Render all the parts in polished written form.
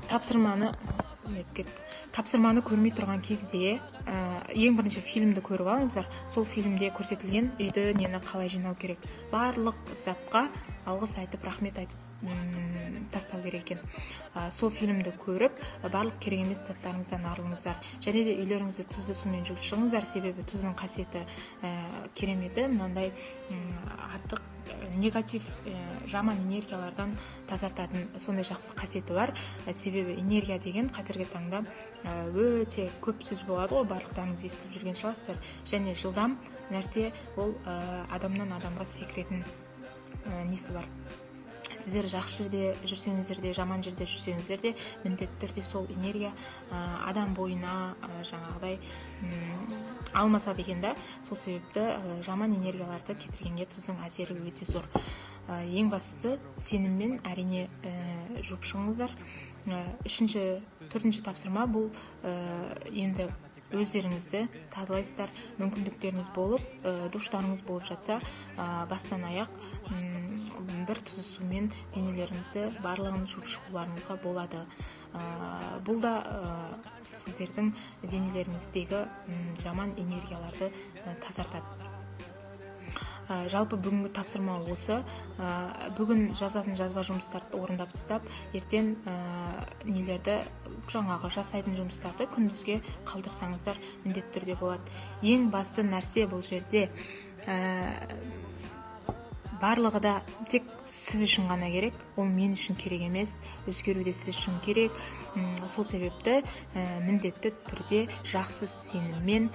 Тапсырманы тапсырманы көрмей тұрған кезде ең бірінші фильмді көріп алыңыздар. Сол фильмде көрсетілген үйді, нені қалай жинау керек, барлық затқа алғыс айтып, рахмет айтып тастау керек екен. Сол фильмді көріп, барлық керек емес заттарыңыздан арылыңыздар. Және де үйлеріңізді тұзды сумен жуып шығыңыздар, себебі тұздың қасиеті, кереметі мынандай артық негатив, жаман энергиялардан тазартатын сондай жақсы қасиеті бар. Себебі энергия деген қазіргі таңда өте көп сөз болады ғой, барлықтарыңыз естіп жүрген шығарсыздар. Және жылдам нәрсе ол, адамнан адамға секіретін несі бар. Сіздер жақсы жерде жүрсеңіздер де, жаман жерде жүрсеңіздер де, міндетті түрде сол энергия адам бойына жаңағыдай алмасады екен да. Сол себепті жаман энергияларды кетіргенге тұздың әсері өте зор. Ең бастысы, сеніммен, әрине, жуып шығыңыздар. Үшінші, төртінші тапсырма бұл енді өздеріңізді тазалайсыздар. Мүмкіндіктеріңіз болып, душтарыңыз болып жатса, бастан аяқ бір тұзды сумен денелеріңізді барлығын жуып шығуларыңызға болады. Бұл да сіздердің денелеріңіздегі жаман энергияларды тазартады. Жалпы бүгінгі тапсырма осы. Бүгін жазатын жазба жұмыстарды орындап тастап, ертең нелерді, жаңағы жасайтын жұмыстарды күндізге қалдырсаңыздар, міндетті түрде болады. Ең басты нәрсе бұл жерде барлығы да тек сіз үшін ғана керек, ол мен үшін керек емес, өзгеру де сіз үшін керек. Сол себепті міндетті түрде жақсы сеніммен,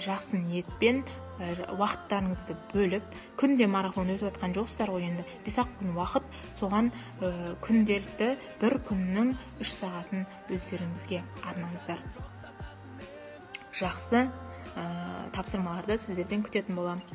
жақсы ниетпен уақыттарыңызды бөліп, күнде марафон өтіп жатқан жоқсыздар ғой енді, 5-ақ күн уақыт, соған күнделікті бір күннің 3 сағатын өздеріңізге арнаңыздар. Жақсы тапсырмаларды сіздерден күтетін боламын.